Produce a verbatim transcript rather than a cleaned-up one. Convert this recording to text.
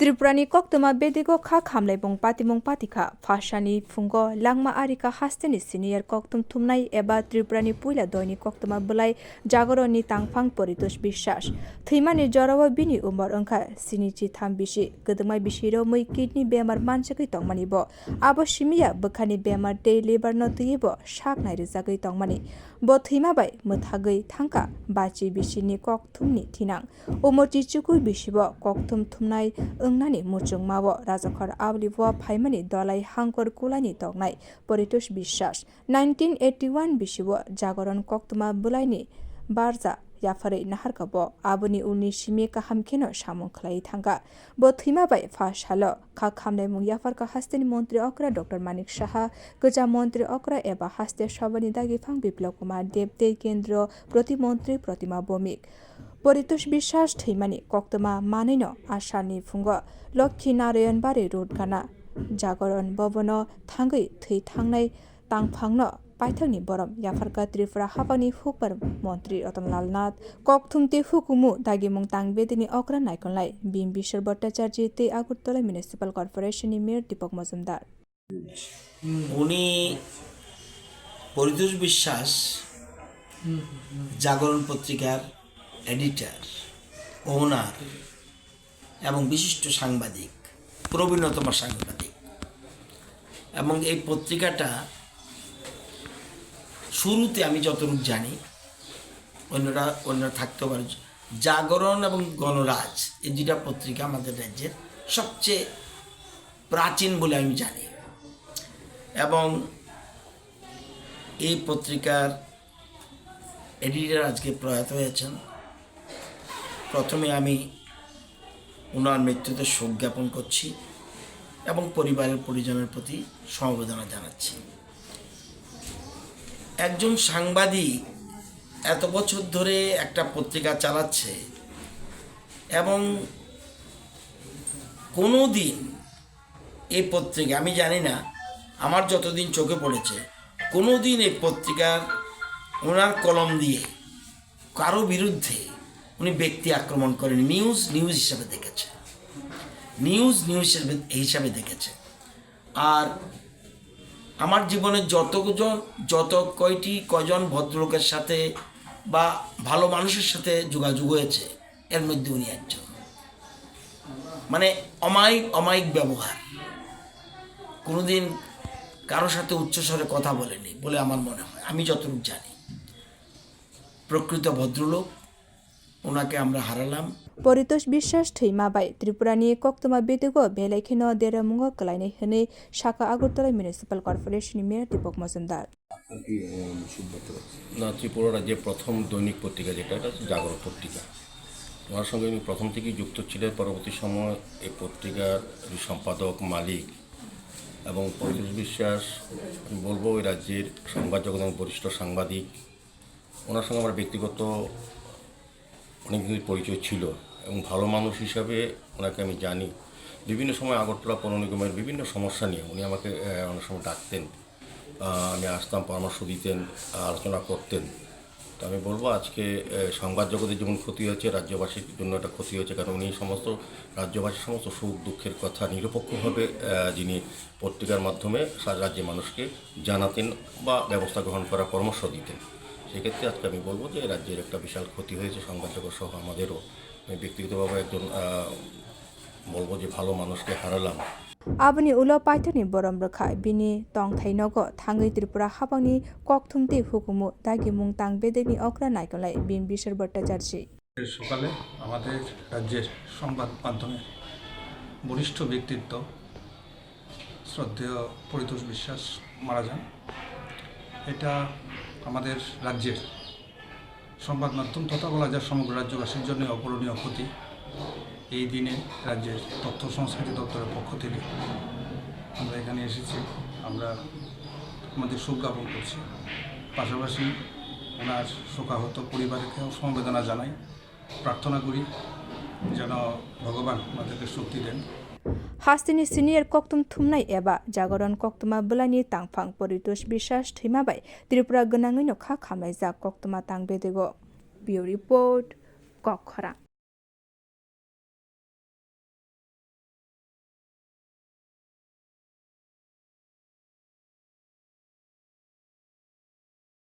Tripurani koktwma bedego kha khamlaimung patimung patikha. Phasani phungo langma arika hasteni senior kokthum thumnai eba Tripurani puila doini koktwma bwlai Jagoronni tangphang Paritosh Biswas. Thwimani jorao bini umor wngkha sinichi tham bisi. Kwdwkma bisi romwi kidney bemar manjagwi tongmani bo. Abo simiya bwkhani bemar tei liver no twiwi bo sak nairijagwi tongmani. Bo thwima bai mwthagwi thangkha bachi bisini kokthumni thinang. Umor chichukwi bisibo kokthum thumnai wngnani muchungmao Rajakhor Auli bo phaimani dolai hangkor kulaini toknai Paritosh Biswas. Nineteen eighty one bisibo Jagoron koktwma bwlaini barja yapharwi naharkha bo. Aboni ulni simi kaham kheno samung khlaiwi thangkha. Bo thwima bai pha salo kha khamnaimung yapharkha hasteni montri okra Doctor Manik Saha, kwcham montri okra eba haste sabhani dagiphang Biplab Kumar Deb tei kendro protimontri Protima Bhowmik. Paritosh Biswas thwimani koktwma manwino asarni phungo Lokhi Narayan Bari Road gana Jagoron Bhavan-o thangwi thwi thangnai tangphangno paithakni borom yapharkha Tripura hapangni hukbar montri Ratan Lal Nath, kokthum tei hukumu dagimung tang bedeni okra naikolnai Bimbisar Bhattacharjee tei Agartala Municipal Corporation ni Mayor Deepak Majumdar. উনি পরিতোষ বিশ্বাস, জাগরণ পত্রিকার এডিটর, ওনার এবং বিশিষ্ট সাংবাদিক, প্রবীণতম সাংবাদিক। এবং এই পত্রিকাটা শুরুতে আমি যতটুকু জানি, অন্যরা, অন্যরা থাকতে পারে, জাগরণ এবং গণরাজ, এই দুইটা পত্রিকা আমাদের রাজ্যের সবচেয়ে প্রাচীন বলে আমি জানি। এবং এই পত্রিকার এডিটর আজকে প্রয়াত হয়েছেন। প্রথমে আমি ওনার মৃত্যুতে শোক জ্ঞাপন করছি এবং পরিবারের পরিজনের প্রতি সমবেদনা জানাচ্ছি। একজন সাংবাদিক এত বছর ধরে একটা পত্রিকা চালাচ্ছে এবং কোনো দিন এই পত্রিকা, আমি জানি না, আমার যতদিন চোখে পড়েছে, কোনো দিন এই পত্রিকার ওনার কলম দিয়ে কারো বিরুদ্ধে উনি ব্যক্তি আক্রমণ করেনি। নিউজ নিউজ হিসাবে দেখেছে, নিউজ নিউজ হিসাবে, হিসাবে দেখেছে। আর আমার জীবনে যতজন, যত কয়টি কয়জন ভদ্রলোকের সাথে বা ভালো মানুষের সাথে যোগাযোগ হয়েছে, এর মধ্যে উনি একজন। মানে অমায়িক, অমায়িক ব্যবহার, কোনোদিন কারোর সাথে উচ্চস্বরে কথা বলেনি বলে আমার মনে হয়, আমি যতটুকু জানি। প্রকৃত ভদ্রলোক, ওনাকে আমরা হারালাম। Paritosh Biswas thwima bai Tripurani koktwma bedego belai kheno deramungo kwlainai hwnwi sakha Agartala Municipal Corporation ni Mayor Deepak Majumdar. আপনার কি, আহ, শুভবার্তা আছে? না, ত্রিপুরা রাজ্যের প্রথম দৈনিক পত্রিকা যেটা, এটা হচ্ছে জাগরণ পত্রিকা। ওনার সঙ্গে উনি প্রথম থেকেই যুক্ত ছিলেন। পরবর্তী সময় এই পত্রিকার উনি সম্পাদক, মালিক এবং পরিতোষ বিশ্বাস, আমি বলবো, এই রাজ্যের সংবাদ জগতের বরিষ্ঠ সাংবাদিক। ওনার সঙ্গে আমার ব্যক্তিগত অনেক দিনের পরিচয় ছিল এবং ভালো মানুষ হিসাবে ওনাকে আমি জানি। বিভিন্ন সময় আগরতলা পৌর নিগমের বিভিন্ন সমস্যা নিয়ে উনি আমাকে, আহ, অনেক সময় ডাকতেন। আহ, আমি আসতাম, পরামর্শ দিতেন, আহ, আলোচনা করতেন। তো আমি বলবো, আজকে, আহ, সংবাদ জগতের যেমন ক্ষতি হয়েছে, রাজ্যবাসীর জন্য একটা ক্ষতি হয়েছে, কারণ উনি সমস্ত রাজ্যবাসীর সমস্ত সুখ দুঃখের কথা নিরপেক্ষভাবে, আহ, যিনি পত্রিকার মাধ্যমে সারা রাজ্যের মানুষকে জানাতেন বা ব্যবস্থা গ্রহণ করার পরামর্শ দিতেন। সেক্ষেত্রে আজকে আমি বলবো যে রাজ্যের একটা বিশাল ক্ষতি হয়েছে, সংবাদ জগৎ সহ আমাদেরও। আমি ব্যক্তিগতভাবে একজন, আহ, বলবো যে ভালো মানুষকে হারালাম। Aboni ulo paithakni borom rwkha bini tongthai nogo thangwi Tripura hapangni kokthum tei hukumu dagimung tang bedekni okra naikolnai Bimbisar Bhattacharjee. সকালে আমাদের রাজ্যের সংবাদ মাধ্যমের বরিষ্ঠ ব্যক্তিত্ব শ্রদ্ধেয় পরিতোষ বিশ্বাস মারা যান। এটা আমাদের রাজ্যের সংবাদ মাধ্যম তথা বলা যায় সমগ্র রাজ্যবাসীর জন্য অপূরণীয় ক্ষতি। এই দিনে রাজ্যের তথ্য সংস্কৃতি দপ্তরের পক্ষ থেকে আমরা এখানে এসেছি, আমরা আমাদের শোক জ্ঞাপন করছি। পাশাপাশি ওনার শোকাহত পরিবারকেও সমবেদনা জানাই। প্রার্থনা করি যেন ভগবান ওনাদেরকে শক্তি দেন। Hasteni senior kokthum thumnai eba Jagoron koktwma bwlaini tangphang Paritosh Biswas thwima bai Tripura gwnangwino kha khamlaijak koktwma tang bedego. Bureau Report, Kokkhorang.